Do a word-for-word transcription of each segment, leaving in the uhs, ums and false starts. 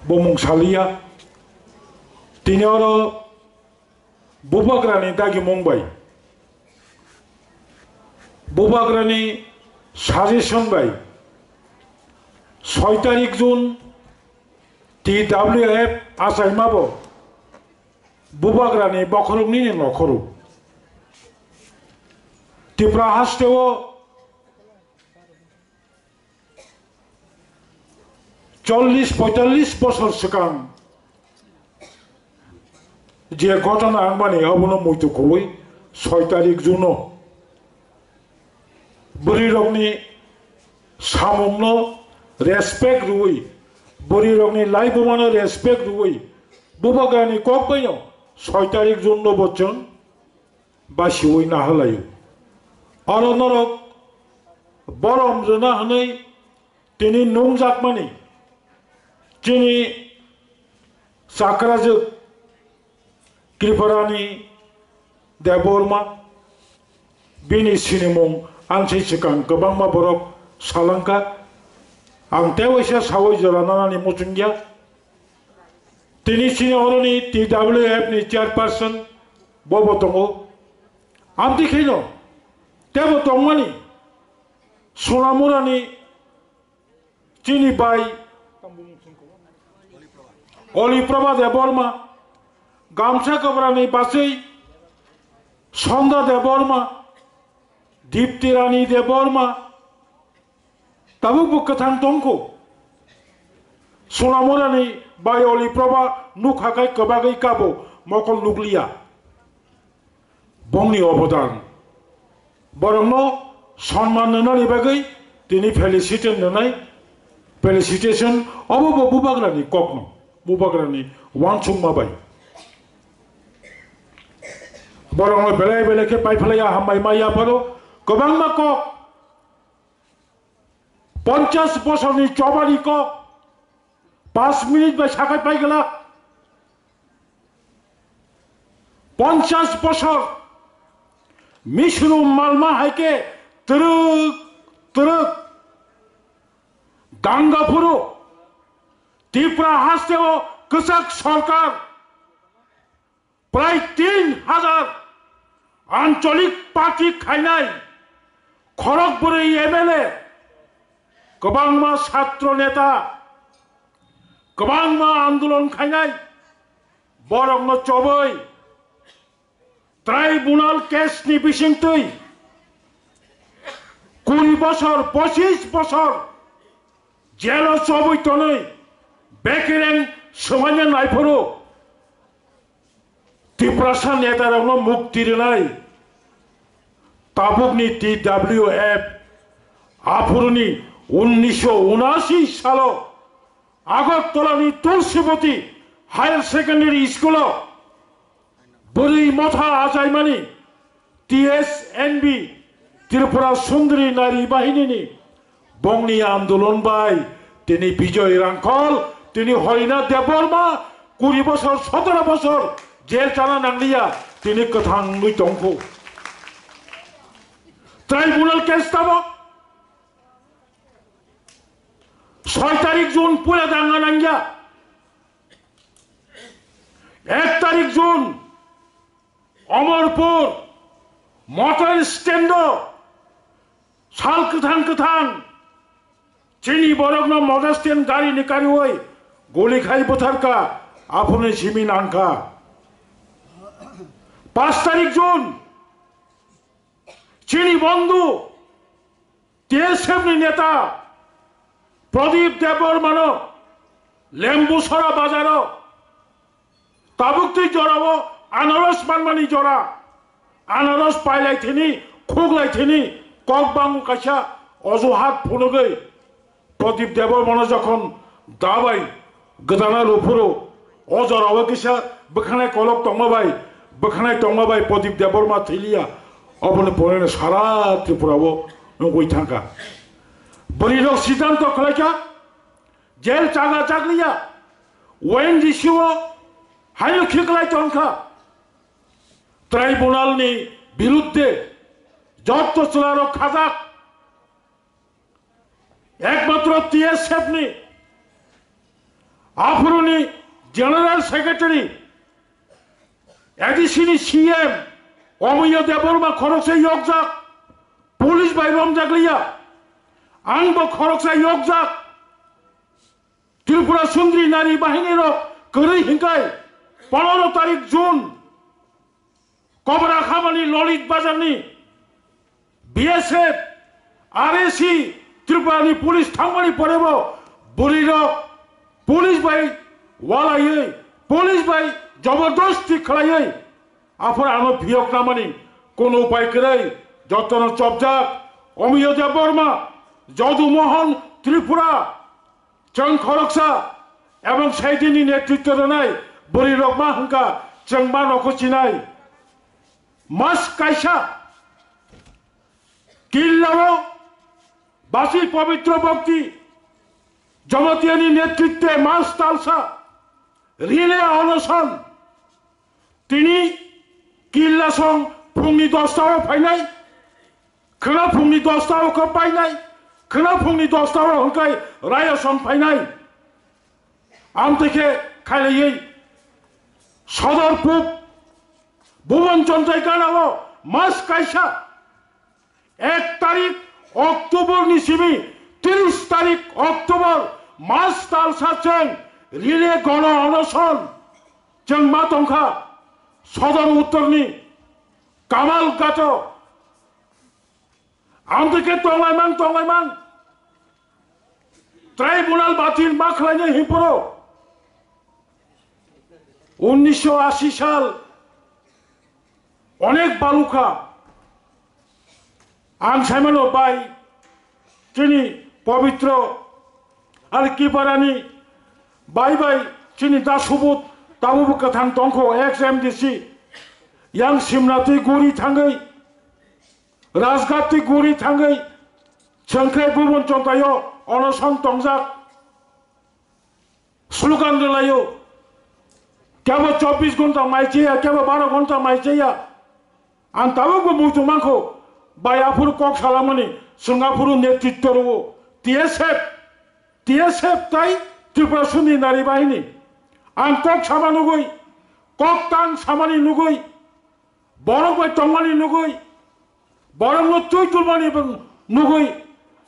Bo mung saliya. Tini oro Bubagrani dagimung bai, Bubagrani suggestion bai soi tarik June T W F achaima bo Bubagrani bokhoroknini nokhoro. Tripura hasteo chollish poitallish bosor swkang je ghotona wngmani, abono muitu kubui soi tarik June-o bwrwirokni samungno respect rwui, bwrwirokni laibumano respect rwui, Bubagrani kok baino soi tarik June-no bo chwng basiui nahalaio. Aro norok borom rwna hwnwi tini nungjakmani chini chakrajwk Kriparani Debbarma, bini sinimung ang se swkang kwbangma borok salangkha. Ang tei waisa saui jora nanani muchungya. Tini chini oroni T W F ni chairperson bobo tongo. Amtwi kheno tebo tongmani Sonamurani chini bai Oli Prabha Debbarma, Gamsa Kabrani Bachwi, Sonda Debbarma, Dipti Rani Debbarma, tabuk bo kwthang tongkho. Sonamurani bai Oli Prabha nukha khai kwbagwi kabo mokol nukliya. Bongni obodan, borokno sonman rwnani bagwi tini felicitation rwnai, felicitation obo bo Bubagrani kokno, Bubagrani wansukma bai. Borokno belai belai khe paiphlaiya hambai maya pharo kwbangma kok, ponchash bosorni chobani kok, panch minute bai sakai pai glak. Ponchash bosor misru malma hai khe twrwk twrwk danga phuru Tripura hasteo kwchak sorkar prai tin hajar ancholik party khainai khorok bwrwi M L A, kwbangma satro neta, kwbangma andolon khainai borokno chobwi tribunal case ni bisingtwi kuri bosor, pochish bosor jelo chobwi tonwi bekereng swmanya naiphuru Tiprasa netarokno mukti rwnai tabukni T W F aphuruni unnisho unashi salo Agartala ni Tulsibati Higher Secondary School o bwrwi motha achaimani T S N B Tripura Sundri Nari Bahini ni bongni andolon bai tini Bijoy Rangkhol tini Horinath Debbarma kuri bosor sotoro bosor jel chana nangliya tini kwthang wngwi tongkhu. Tribunal case tamo soi tarik June puila danga nangya. Ek tarik June Omorpur motor stand o sal kwthang kwthang chini borokno motor stand gari ni kariwi guli khai bwtharka, aphuruni simi nangkha. Pas tarik June chini bondhu T S F ni neta Pradip Debbarmano Lembusora bazaro tabuk twi jorao anaros manmani jora, anaros pailai thini, khuklai thini, kok bango kaisa ojuhat phunugwi Pradip Debbarmano jokhon dabai gwdana rw phuru, o jorao kisa bwkhanai kolok tongma bai, bwkhanai tongma bai Pradip Debbarma thwiliya, oboni poreno sara Tripura o nugwi thangkha. Bwrwirok siddhanto khlaikha, jail chaga chagliya, O N G C o haino khiklai tongkha. Tribunal ni birudde jotto chwlarok khajak, ekmatro T S F ni Aphuruni General Secretary, A D C ni C M, Omiyo Debbarma khoroksa yokjak, police bai romjakliya. Angbo khoroksa yokjak. Tripura Sundri Nari Bahini rok kwrwi hinkai pondro tarik June Kobra Khamani Lolit Bazar ni B S F, R S C, Tripura ni police thangmani porebo bwrwi rok police bai walaiwi, police bai jobordosti khlaiwi aphuru ano phiyok namani kono upai kwrwi jotono chopjak Omiyo Debbarma, Jodu Mohan Tripura, chwng khoroksa ebong saidini netritwo rwnai bwrwi rok ma hwnkha chwng ma nokho chinai. Mas kaisa Killao basi Pabitro Bhakti Jamatiani netritwe mas talsa relay onoson tini Killasong phungni dosta o phainai, khwna phungni dosta o khe painai, khwna phungni dosta o hwnkhe Rayasong phainai. Amtwi khe khailaiwi Sodorpur Bhuban Chondrai ganao mas kaisa ek tarik October ni simi tris tarik October mas talsa chwng relay gono onoson chwng ma tongkha Sodor Uttor ni Kamal Gato. Amtwi khe tonglaimang tonglaimang tribunal batil ma khlainai hinphuru unnisho ashi sal onek balukha. Ang saimano bai chini Pabitro R K Parani bai bai chini da subut tabukbo kwthang tongkho ex M D C yang Simna twi guri thangwi Rajghat twi guri thangwi chwngkhe Bhuban Chondrai o onoson tongjak. Slogan rwlaio, kebo chobbish ghonta mai chaya, kebo baro ghonta mai chaya. Ang tabukbo muitu mankho, bai aphuru kok salamani, chwng aphuru netritwo rwo, T S F, T S F tai Tripura Sundri Nari Bahini. Ang kok sama nugwi, kok tang samani nugwi, borok bai tongmani nugwi, borokno twi tulmani nugwi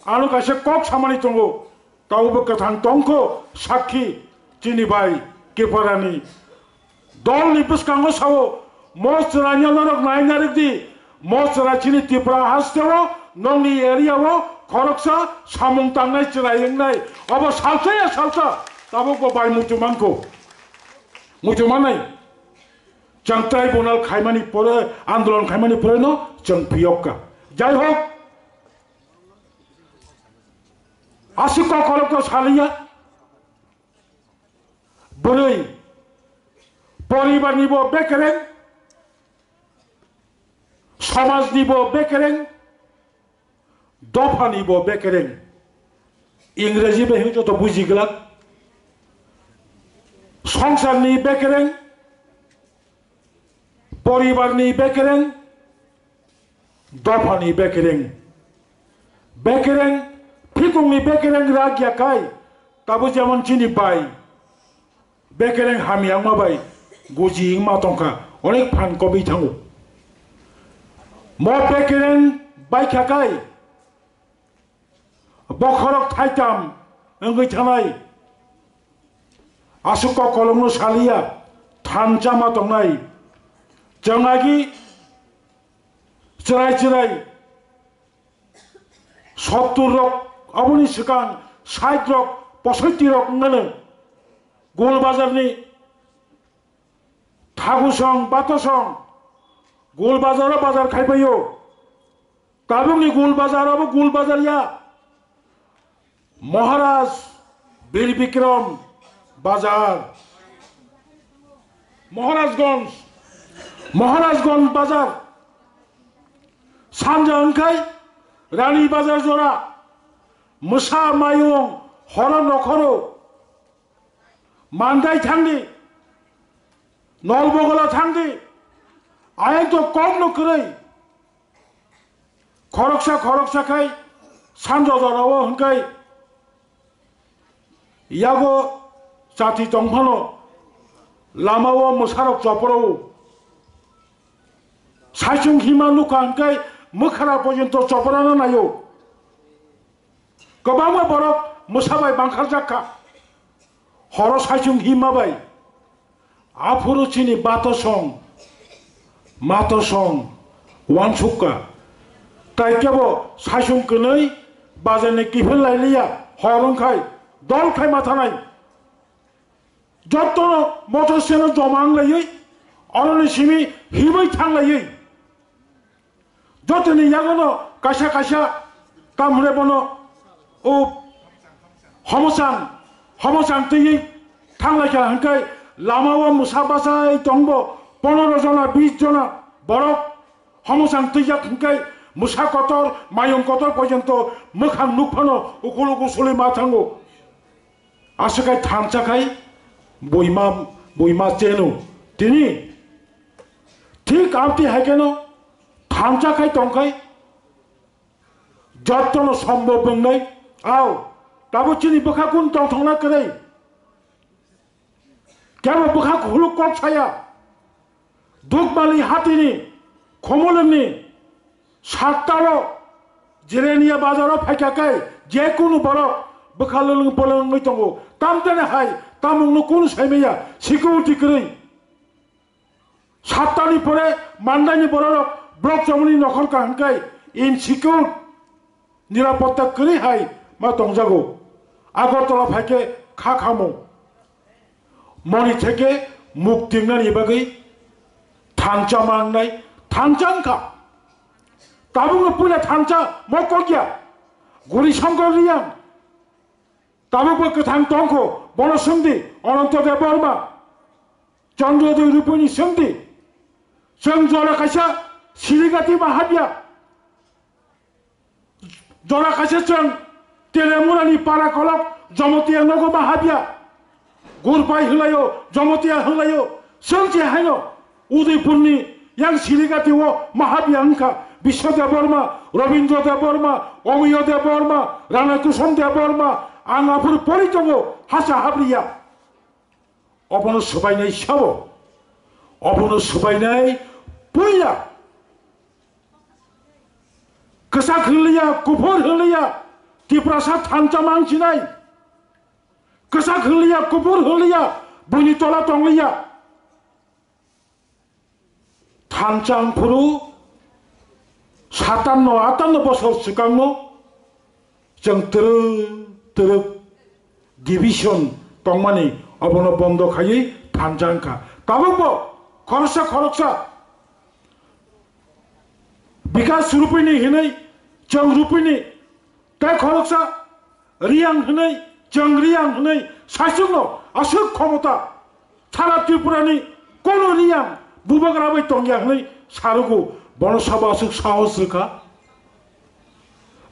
ano kaisa kok samani tongo. Tabukbo kwthang tongkho sakhi chini bai Kiparani. Dolni bwskango sao, mo chwraino norok naina rwdi, mo chwrai chini Tripura hasteo, nongni area o khoroksa samung tangnai chwrai wngnai. Obo salsa ya salsa, tabukbo bai muitu mankho. Muitu manai. Chwng tribunal khaimani pore, andolon khaimani pore no chwng phiyok kha. Jai hok, aswk kokolok to saliya. Bwrwi, poribar ni bo bekereng, somaj ni bo bekereng, Dophani bo bekereng. Ingreji bai hwnwi joto buji glak. Songsarni bekereng, poribarni bekereng, dophani bekereng. Bekereng, phikungni bekereng rak ya kai, tabo jemon chini bai. Bekereng hamya wngma bai guji wngma tongkha, onek phan kobwi thango. Mo bekereng baikha kai bokhorok thaitam wngwi thanai. Aswk kokolokno saliya thansa ma tongnai. Chwng agi chwrai chwrai sottur rok, aboni swkang sait rok, posoitti rok wngmano. Gul bazarni thagusong, batosong, Gul bazaro bazar khaipaio. Tabukni Gul bazar abo Gul bazar ya. Maharaj Bir Bikram bazar. Maharajganj, Maharajganj bazar. Sanja wngkhai Rani bazar jora. Mwsa mayung horo nokhoro. Mandai thangdi, Nolbogola thangdi, ayang to kokno kwrwi. Khoroksa khoroksa khai sanjodorao hwnkhai yago Chati tongphano lama o mwsarok choporo. Saichung hima nukha hwnkhe mwkhara porjonto choporano naio. Kwbangma borok mwsa bai bangkharjak kha. Horo saichung hima bai. Aphuru chini bato song, mato song, wansukka. Tai kebo saichung kwnwi bajarni kiphil lailiya, hor wngkhai, dol khai mathanai. Jottono motor seno joma wng laiwi, oroni simi himwi thang laiwi. Jotoni yagono kaisa kaisa tam hwnwi bono o homosang, homosang twiwi thang lai kha hwnkhe lama o mwsa bachai tongbo pondro jona, bis jona borok. Homosang twijak hwnkhe mwsa kotor, mayung kotor porjonto mwkhang nukphano ukhul ukhul suli ma thango. Aswk khai thansa khai buima, buima cheno. Tini thik amtwi hai kheno thansa khai tong khai jottono sombob wngnai. Ao, tabuk chini bwkha kun tongthokna kwrwi. Kebo bwkha khuluk kok saya. Dukmali hatini, Khumulwngni, Sattao, Jirania bazaro phaikha khe, je kunu borok bwkha lwlwng pwlwng wngwi tongo. Tamtene hai, tamungno kunu saimaya, security kwrwi. Sattani pore mandaini bororok block chomoni nokhor kaham khe, insecure. Nirapotta kwrwi hai ma tongjago. Agartala phaikhe kha khamung. Moni theke mukti wngnani bagwi thansa mangnai, thansa wngkha. Tabukno puila thansa mokokya. Guri Shankar Riyang. Tabukbo kwthang tongkho, bono swngdi, Ananto Debbarma. Chandrodoi Rupini swngdi. Chwng jora kaisa Sirigati ma habya. Jora kaisa chwng Telemurani para kolok Jomotiya nogo ma habya. Gurpai hwnlaio, Jomotiya hwnlaio. Chwng se haino Udaipurni yang Sirigati o ma habya wngkha Biswa Debbarma, Robindra Debbarma, Omiyo Debbarma, Rana Kusom Debbarma, ang aphuru pori tongo hasa habriya. Obono swbainai sabo. Obono swbainai puila. Kwchak hwnliya, kuphur hwnliya, Tiprasa thansa mangsinai. Kwchak hwnliya, kuphur hwnliya, buini tola tongliya. Thansa wngphuru satanno atanno bosor swkangno chwng twrwk twrwk division tongmani obono bondo khaiwi thansa wngkha. Tabukbo khoroksa khoroksa Bikas Rupini hinwi chwng Rupini tei khoroksa Riyang hwnwi, chwng Riyang hwnwi saichungno aswk khomota, sara Tripurani kono Riyang bubagra bai tongya hwnwi sarugo, bono sabo aswk sahos rwkha.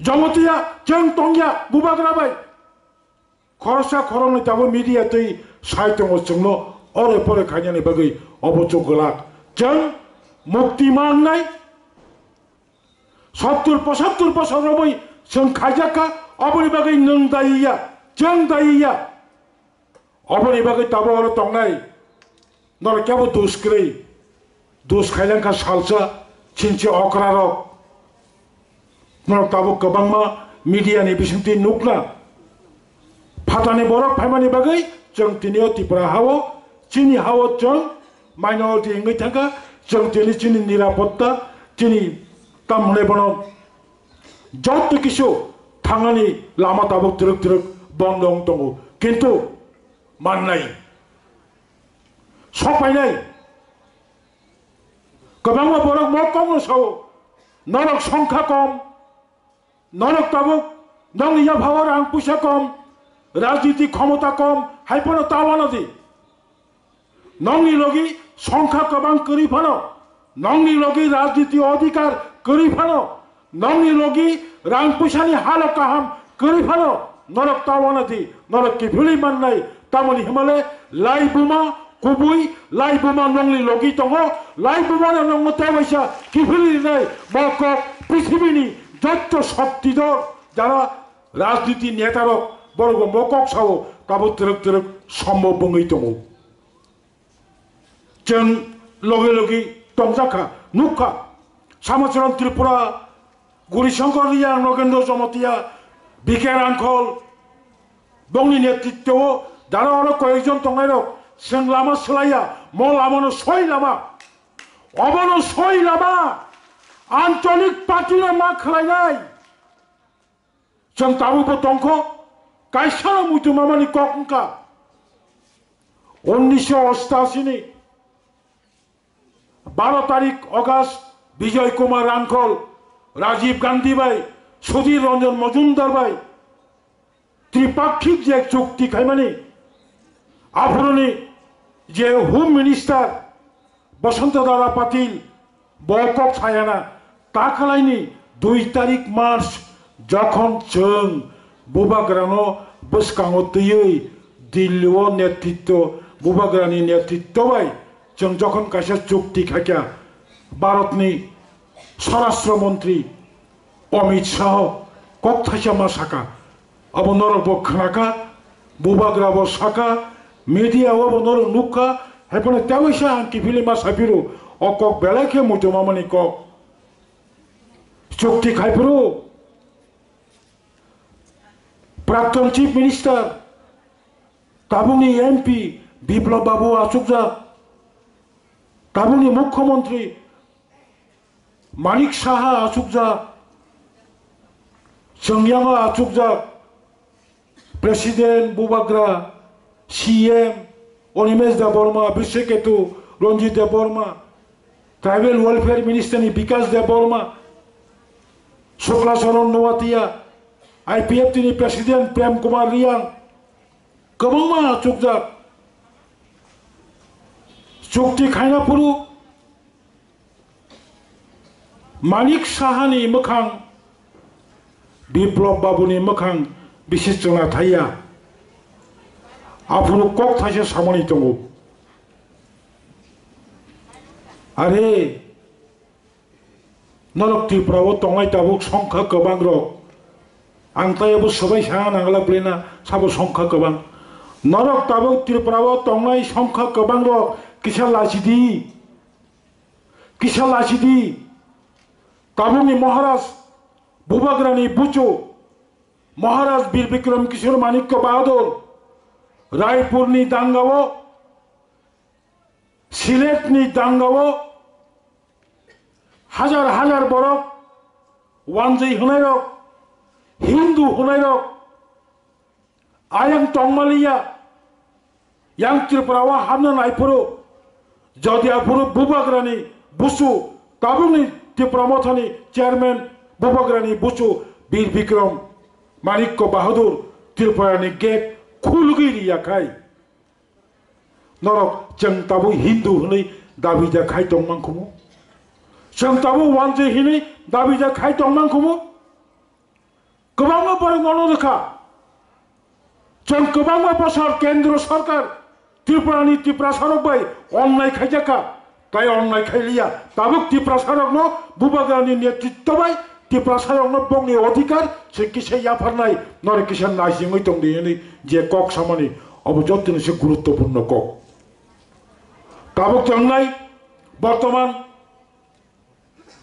Jomotiya chwng tongya bubagra bai. Khoroksa khoroknwi tabuk media twi sai tongo chwngno ore pore khainani bagwi obo chuk glak. Chwng mukti mangnai. Sottur pochattur bosor romwi chwng khaijak kha, oboni bagwi nwng dayi ya, chwng dayi ya. Oboni bagwi tabuk oro tongnai norok kebo dos kwrwi, dos khailangkha salsa, chinchi okra rok. Norok tabuk kwbangma media ni bisingtwi nukna. Phatani borok phaimani bagwi chwng tini o Tripura ha-o, chini ha-o chwng minority wngwi thangkha, chwng tini chini nirapotta, chini tamhwnai bono joto kisu thangnani lama tabuk twrwk twrwk bondo wng tongo. Kintu mannai, sok painai, kwbangma borok mokokno sao, norok songkha kom, norok tabuk nongni yaphao rang puisa kom, rajniti khomota kom, hai phano ta uanadi. Nongni logi songkha kwbang kwrwi phano, nongni logi rajniti odhikar kwrwi phano, nongni logi rang puisani halo kaham kwrwi phano, norok ta uanadi, norok kiphilwi mannai, tamoni himale lai buma kubui, lai buma nongni logi tongo, lai bumano nongno tei waisa kiphilwi rinai, bo kok prithibini jotto shokti dol, jara rajniti netarok borokbo mokok sao, tabuk twrwk twrwk sombo bwngwi tongo. Chwng logi logi tongjakha, nukha. Samacharan Tripura, Guri Shankar Reang, Nogendra Jamatia, B K Rangkhol, bongni netritwo dara oro koyekjon tongnairok chwng lama swlaiya, mo lamano soi lama. Obono soi lama, ancholik party no ma khwlainai. Chwng tabukbo tongkho, kaisano muitu mamani kok wngkha. Unnisho ostashi ni baro tarik August, Bijoy Kumar Rangkhol, Rajiv Gandhi bai, Sudhir Ranjan Majumdar bai, tripakhik je chukti khaimani, aphuruni je Home Minister Basanta Dada Patil bo kok sayana, takalaini dui tarik March jokhon chwng Bubagrano bwskango twiwi Delhi o netritwo, Bubagrani netritwo bai chwng jokhon kaisa chukti khaikha, Bharatni Swarashtra Montri Amit Shah kok thaisa ma saka, abo norok bo khnakha, Bubagra bo saka, media o bo norok nukha, hai phano tewaisa ang kiphilwi ma saphiro, o kok belai khe muitu mamani kok. Chukti khai phuru Prakton Chief Minister, tabukni M P Biplab Babu achukjak, tabukni Mukhyamantri Manik Saha achukjak, Chwngyango achukjak, President Bubagra, C M Animesh Debbarma, Brishaketu Ranjit Debbarma, Tribal Welfare Minister ni Bikash Debbarma, Shukla Charan Noatia, I P F T ni President Prem Kumar Reang, kwbangma achukjak. Chukti khaina phuru Manik Sahani mwkhang, Biplab Babuni mwkhang bisi chwngna thaiya. Aphuru kok thaisa samani tongo. Are, norok Tripura o tongnai tabuk songkha kwbang rok. Ang tai abo swbai sana nangla bwlena sabo songkha kwbang. Norok tabuk Tripura o tongnai songkha kwbang rok kisa lachidi. Kisa lachidi, tabukni Maharaj Bubagrani buchu, Maharaj Bir Bikram Kishore Manikya Bahadur, Raipurni dangao, Siletni dangao, hajar hajar borok, wanjwi hwnairok, Hindu hwnairok, ayang tongmaliya, yang Tripura o hamna naiphuru, jodi aphuru Bubagrani busu, tabukni Tipra Mothani chairman Bubagrani busu Bir Bikram Manikya Bahadur Tripurani gate khulugwi riya khai. Norok chwng tabuk Hindu hwnwi dabi da khai tong mankhumu? Chwng tabuk wanjwi hwnwi dabi da khai tong mankhumu? Kwbangma borok nono rwkha. Chwng kwbangma bosor kendro sarkar Tripurani Tiprasarok bai onnai khaijakha. Tai onnai khailiya. Tabuk Tiprasarokno Bubagrani netritto bai Tiprasarokno bongni odhikar se kisa yapharnai, nore kisa naisingwi tongdi hwnwi je kok samani, obo jottoni se guruttopurno kok. Tabuk tongnai bortoman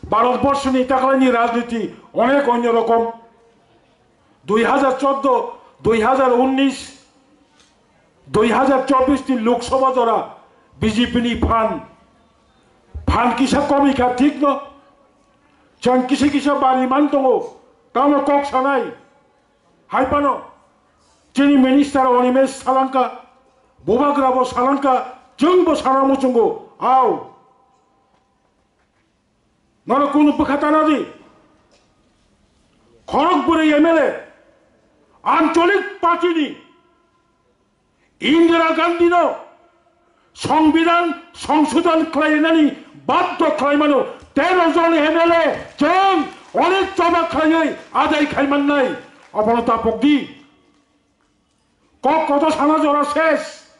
Bharat borshoni taklaini rajniti onek onyo rokom. Dui hajar chordo, dui hajar unnish, dui hajar chobbish ni Lok Sabha jora B J P ni phan, phan kisa komikha thik no. Chwng kisa kisa bari man tongo, tamo kok sanai. Hai phano chini minister Animesh salangkha, Bubagra bo salangkha, chwng bo sana muchungo. Au. Nono kunu bwkha tana di. Khorok bwrwi M L A, Ancholik Party ni Indira Gandhi no Songbidan Songshodhon khlainani baddo khlaimano tero jon M L A chwng onek choba khlaiwi adai khaimannai. Obono tapok di. Kok koto sana jora ses.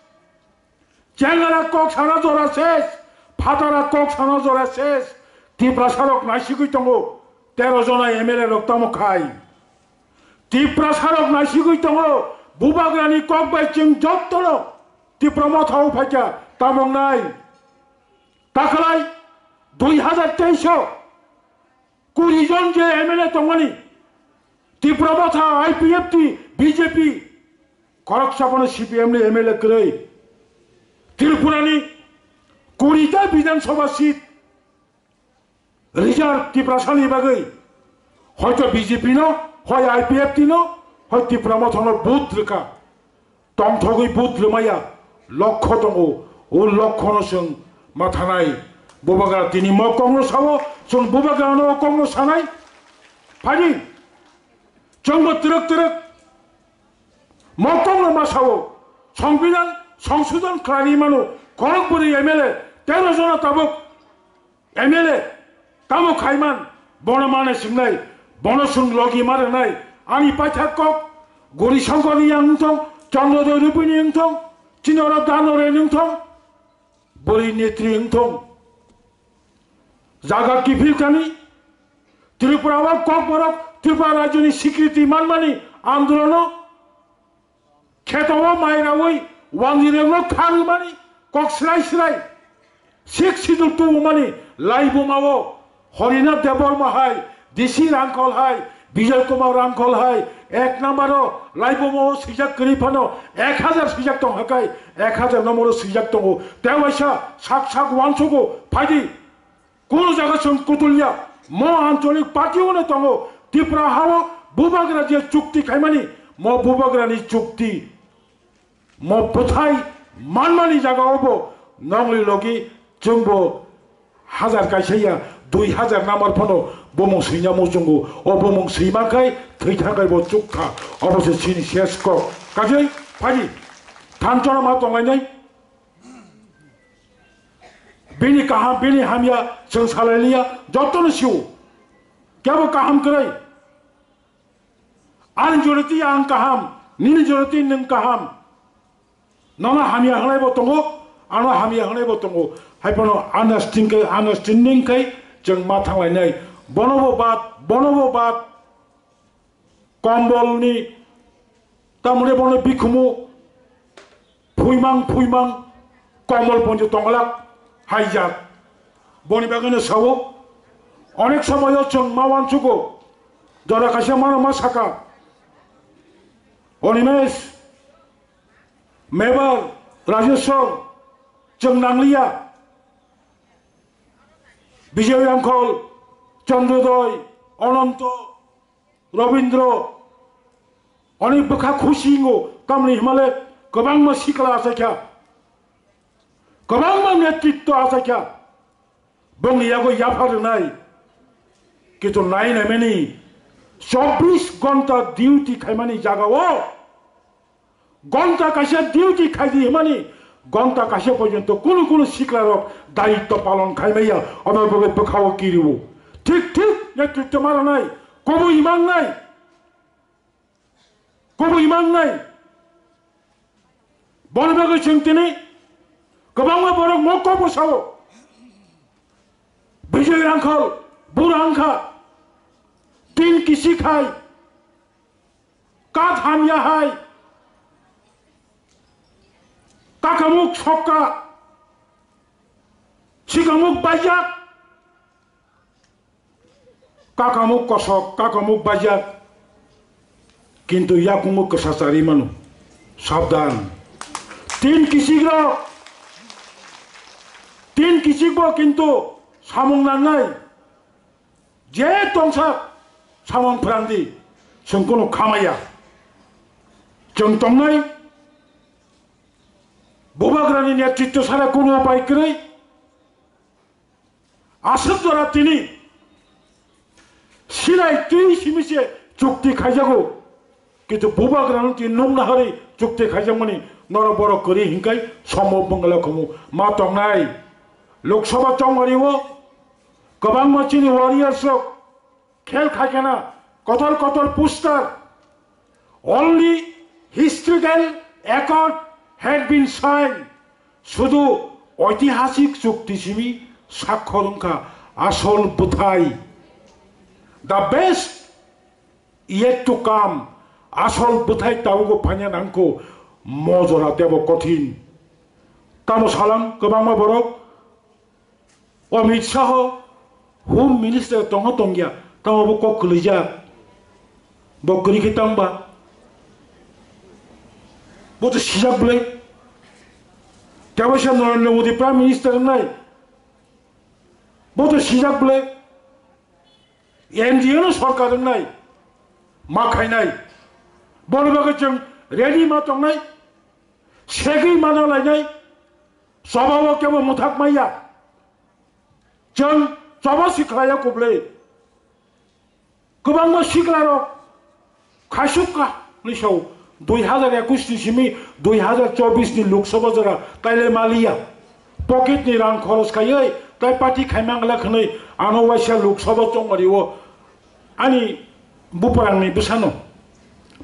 Chengara kok sana jora ses. Phatara kok sana jora ses. Tiprasarok naisigwi tongo. Tero jona M L A rok tamo khai. Tiprasarok naisigwi tongo. Bubagrani kok bai chwng jottono Tipra Motha o phaikha tamung nai. Takalai dui hazar teis o kuri jon je M L A tongmani, Tipra Motha, I P F T, B J P, khoroksa bono C P M ni M L A kwrwi. Tripura ni kuri ta Bidhan Sabha seat reserve Tiprasa ni bagwi, hoito B J P no, hoi I P F T no, hoi Tipra Motha no vote rwkha. Tongthogwi vote rwmaya lokho tongo, o lokho no chwng mathanai. Bubagra tini mo kok no sao, chwng bubagra no kok no sanai. Phaidi, chwngbo twrwk twrwk mo kok no ma sao, Songbidan songsodhon khlai mano, khorok bwrwi M L A, tero jona tabuk M L A tamo khaiman, bono mane swngnai, bono swng logi ma rwnai, ani paithak kok, Gori Shankar ni yang wngthong, Chandra Dev Rupini wngthong, chini oro Dano Reni wngthong, bwrwi netri wngthong. Jaga kiphil kani, Tripura o kok borok, Tripura rajyoni sikriti manmani andolono, kheto o mai raui wanjwirokno kha rwmani kok srai srai, Sixth Schedule tubumani laibuma o Harinath Debbarma hai, D C Rangkhol hai, Bijoy Kumar Rangkhol hai, ek number o laibuma o swijak kwrwi phano ek hajar swijak tong hakai, ek hajar number o swijak tongo. Tei waisa sak sak uansugo phaidi. Kunu jaga chwng kutulya, mo ancholik party-o no tongo, Tripura ha-o bubagra je chukti khaimani, mo bubagrani chukti, mo bwthai manmani jaga-o bo nongni logi chwngbo hajar kaisa ya, dui hajar number phano bumung swina muchungo, o bumung swima khai thwi thakai bo chukha, obo se chini ses kok. Kajai phaidi, thanchona ma tonglainai. Bini kaham, bini hamya, chwng salai liya, jotono sio. Kebo kaham kwrwi. Ani joroti ang kaham, nini joroti nwng kaham. Nono hamya hwnai bo tongo, ano hamya hwnai bo tongo. Hai phano understanding khai, understanding khai chwng ma thanglainai. Bono bo bad, bono bo bad. Kombolni, tamoni bono bikhumu phuimang phuimang kombol ponjo tonglak haijak. Boni bagwino sao, onek somoyo chwng ma uansugo, jora kaisa mano ma saka, Animesh, Mebar, Rajeshwar, chwng nangliya, Bijoy Rangkhol, Chandrodoi, Ononto, Robindro, oni bwkha khusi wngo, tamni hwnmale kwbangma sikla achaikha, kwbangma netritw achaikha, bongni yago yapha rwnai, kintu nai naimani chobbish ghonta duty khaimani jagao, ghonta kaisa duty khaidi hwnmani, ghonta kaisa porjonto kunu kunu siklarok daitto palon khaimaya, omo bagwi bwkhao kirio. Thik thik netritw ma rwnai, kubui mangnai, kubui mangnai. Boni bagwi chwng tini kwbangma borok mokok bwsao. Bijoy Rangkhol bura wngkha, tin kisi khai, Kat hamya hai. Kakamuk sokka. Sikamuk bajak. Kakamuk kosok, kakamuk bajak. Kintu yakumuk kwsachari mano. Sabdan. Tin kisigro. Tin kisigbo kintu samung nangnai. Je tongsa samung phrangdi, chwng kunu khamaya. Chwng tongnai bubagrani netritw sara kunu upai kwrwi. Aswk jora tini sinai twi simi se chukti khaijago. Kintu bubagrano tini nukna hari chukti khaijakmani norok borok kwrwi hinkai somo bwngala khumu ma tongnai. Lok Sabha chongmari o kwbangma chini warriors rok khel khaikena kotor kotor poster. Only historical accord had been signed. Sudu oitihasik chukti simi sakhor wngkha asol bwthai. The best yet to come, asol bwthai tabukbo phaina nangkho, mojora tebo kothin. Tamo salam kwbangma borok, Amit Shah Home Minister tongo tongya, tamo bo kok kwlijak, bo kwrwi khe tangba, bo to sijak bwle, tei waisa Narendra Modi Prime Minister wngnai, bo to sijak bwle. N D A no sorkar wngnai, ma khainai. Boni bagwi chwng ready ma tongnai, segwi ma no lainai, choba o kebo mwthak maya. Chwng choba si khlaiya kubli. Kwbangma siklarok khaisukha hwnwi sao, dui hazar ekush ni simi dui hazar chobbish ni Lok Sabha jora taile maliya. Pocket ni rang khoros khaiwi tai party khaimang la khwnwi ano waisa Lok Sabha chongmari o ani buprang ni bwsano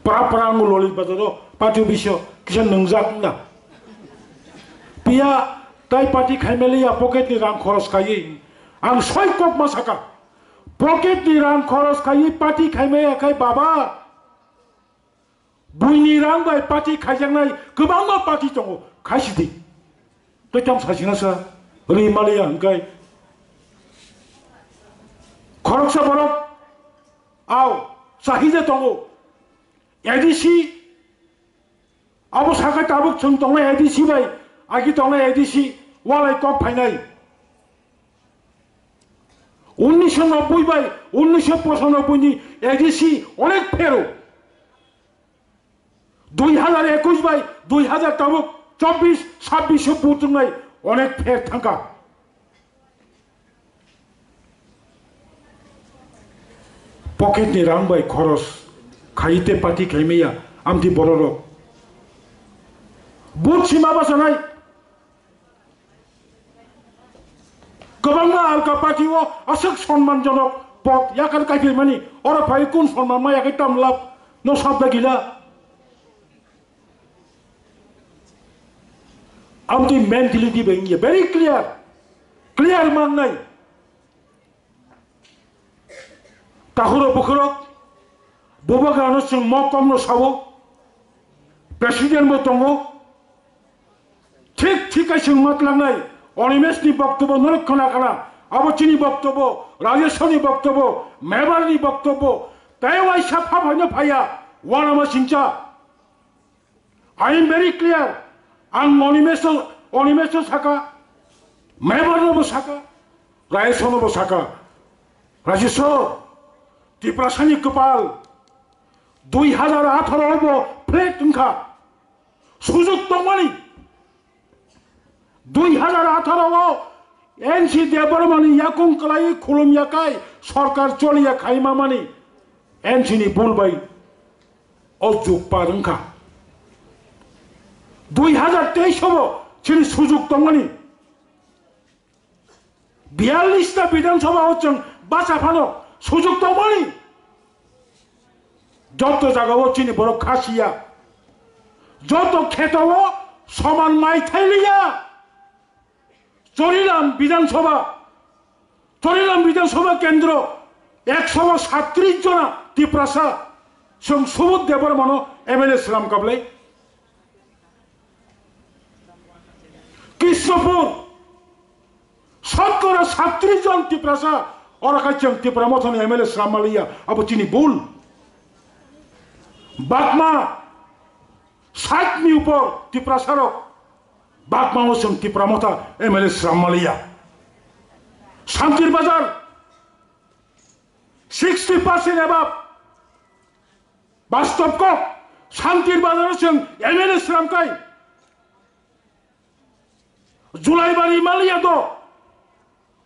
pra pra angu Lolit Bazar o party office o kisa nwngjak wngna. Piya tai party khaimaliya pocket ni rang khoros khaiwi ang soi kok ma saka. Pocket ni rang khoros khaiwi party khaimaya khai baba. Buini rang bai party khaijaknai kwbangma party tongo, khaisidi. Tei tamo sachina sa, ri maliya hwnkhai. Khoroksa borok, ao, sahija tongo. A D C, abo sakai tabuk chwng tongnai A D C bai, agi tongnai A D C, walai kok phainai. Unnisho nobboi bai unnisho pochanobboi ni A D C onek phero. Dui hazar ekush bai dui hazar tabuk chobbish, sabbish o vote wngnai onek pher thangkha. Pocket ni rang bai khoros khai te party khaimaya amti bororok. Vote sima bachanai. Kwbangma alka party o aswk sonman jonok pod yakar kaiphaimani, oro phai kun sonman ma yakai tam lab no sabda gila. Amtwi mentality bai wngya very clear, clear mangnai. Tahuro bukhurok, bubagrano chwng mo komno sao, president bo tongo, thik thik khe chwng matlangnai, Animesh ni boktobo norok khna khna, abo chini boktobo, Rajeshwar ni boktobo, Mebar ni boktobo, tei waisa pha phaino phaiya, wanama singcha. I am very clear. Ang Animesh no, Animesh no saka, Mebar no bo saka, Rajeshwar no bo saka. Rajeshwar, Tiprasani kwpal, dui hazar atharo bo flat wngkha. Sujuk tongmani. Dui hazar atharo o N C Debbarmani yakung kwlai khulum yakai sorkar choliya khaima mani N C ni bul bai o juk par wngkha. Dui hazar teis o bo chini sujuk tongmani. Biyallis ta Bidhan Sabha o chwng bacha phano sujuk tongmani. Joto jaga o chini borok khasiya. Joto kheto o soman mai thailiya. Chorilam Bidhan Sabha, Chorilam Bidhan Sabha kendro ekso satris jona Tiprasa chwng Subodh Debbarmano M L A slam kablai. Krishnapur, sotkora satris jon Tiprasa, oro khe chwng Tipra Mothani M L A slam maliya, abo chini bul. Bagma, sait ni upor Tiprasarok, Bagma o chwng Tipra Motha M L A slam maliya. Santir Bazar, sixty percent above. Bastop kok, Santir Bazar o chwng M L A slam kai. Julaibari maliya do,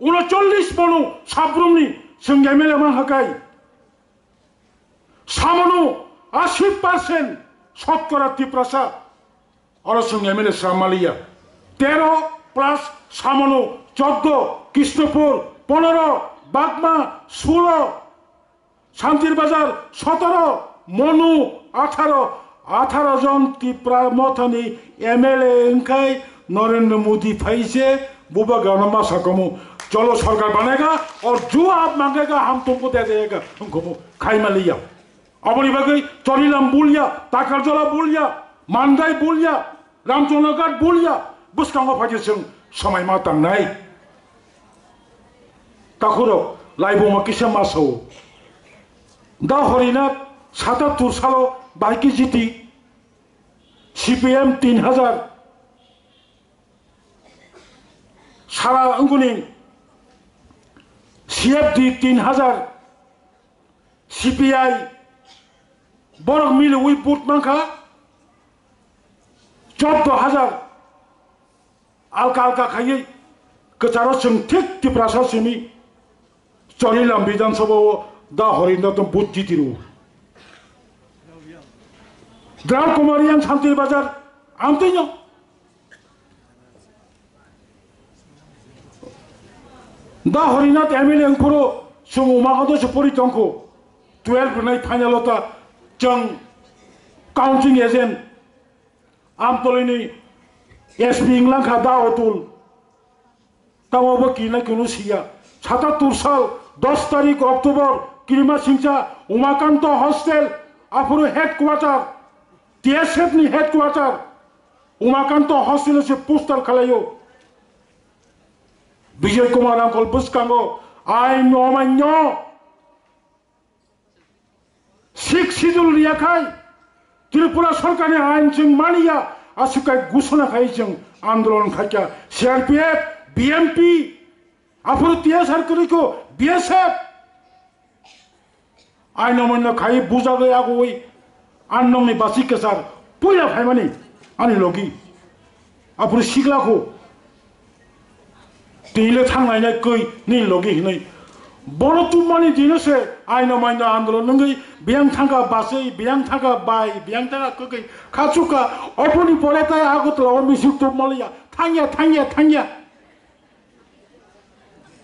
unocholish bono sabrumni chwng M L A man hakai. Samono ashi percent sotkora Tiprasa, oro chwng M L A slam maliya. Tero plus Samono, choddo, Krishnapur, ponero, Bagma, sulo, Santir Bazar sotoro, Monu atharo, atharo jon Tipra Mothani M L A wngkhai Narendra Modi phaise bubagrano ma sakomu, "Cholo sorkar banega, aur jo aap mangega, hum tumko de dega," wngkhomu khaimaliya. Aboni bagwi Chorilam bulya, Takarjola bulya, Mandai bulya, Ramchandra Ghat bulya, Bwskango phaidi chwng somai ma tangnai. Takhurok laibuma kisa ma sao. Da Horinath satattur salo bahai khe jiti, C P M tin hajar, sara wngkuni C F D tin hajar, C P I borok miliwi vote mankha choddo hajar. Alka alka khaiwi kwcharo chwng thik Tiprasa simi Chorilam Bidhan Sabha o Da Horinath no vote jiti rwo. Dram Kumar yang Santir Bazar amtwi no. Da Horinath M L A wngphuru chwng Umakhanto se pori tongkhu. Twelve rwnai final o ta chwng counting agent Amtolini S P wnglang kha Da Otul. Tamo bo kinai kunu siya. Satattur sal dos tarik October kirima singcha Umakanto hostel aphuru headquarter, T S F ni headquarter Umakanto hostel se poster khalaio. Bijoy Kumar Angkol bwskango ain no manyo. Sixth Schedule riya khai Tripura sorkarni ain chwng maniya, aswk kai gusona khai chwng andolon khaikha C R P F, B M P, aphuru T S R kwrwikho B S F. Aino moino khai bujagwi agoi, an nokni basi kwchar puila phaimani ani logi. Aphuru sikla kho. Tini le thang nai nai koi ni logi hinoi. Bono tumani dino se aino maino andolon nungui biyang thangka basui, biyang thangka bai, biyang thangka kwkwi khachuka. Opuni pore tai Agartala o misil tubmaliya. Thangya, thangya, thangya.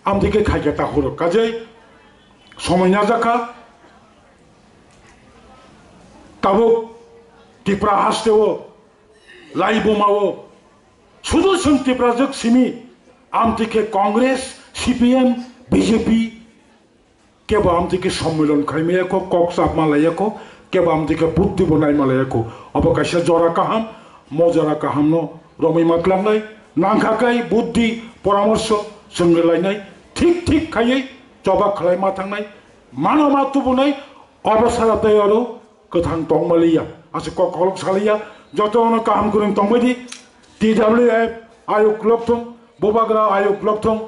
Amtike khaikhe ta horo kajai somoi najakha. Tabuk Tipra haste o, laibuma o, sudu sung Tipra jok simi, amtike Congress, C P M, B J P, kebo amtike sommilan khaimaya kho, kok chapma laya kho, kebo amtike buddhi bo naima laya kho. Obo kaisa jora kaham, mo jora kaham no romwi matlangnai, nangkha kai buddhi, poramorso, chwngwi lainai, thik thik khaiwi choba khlai ma thangnai, mano ma tubunai, obo sara tei oro kwthang tongmaliya, aswk kok kolok saliya, jotono kaham kwrwng tongbaidi, T W F ayuk lokthung, Bubagra ayuk lokthung.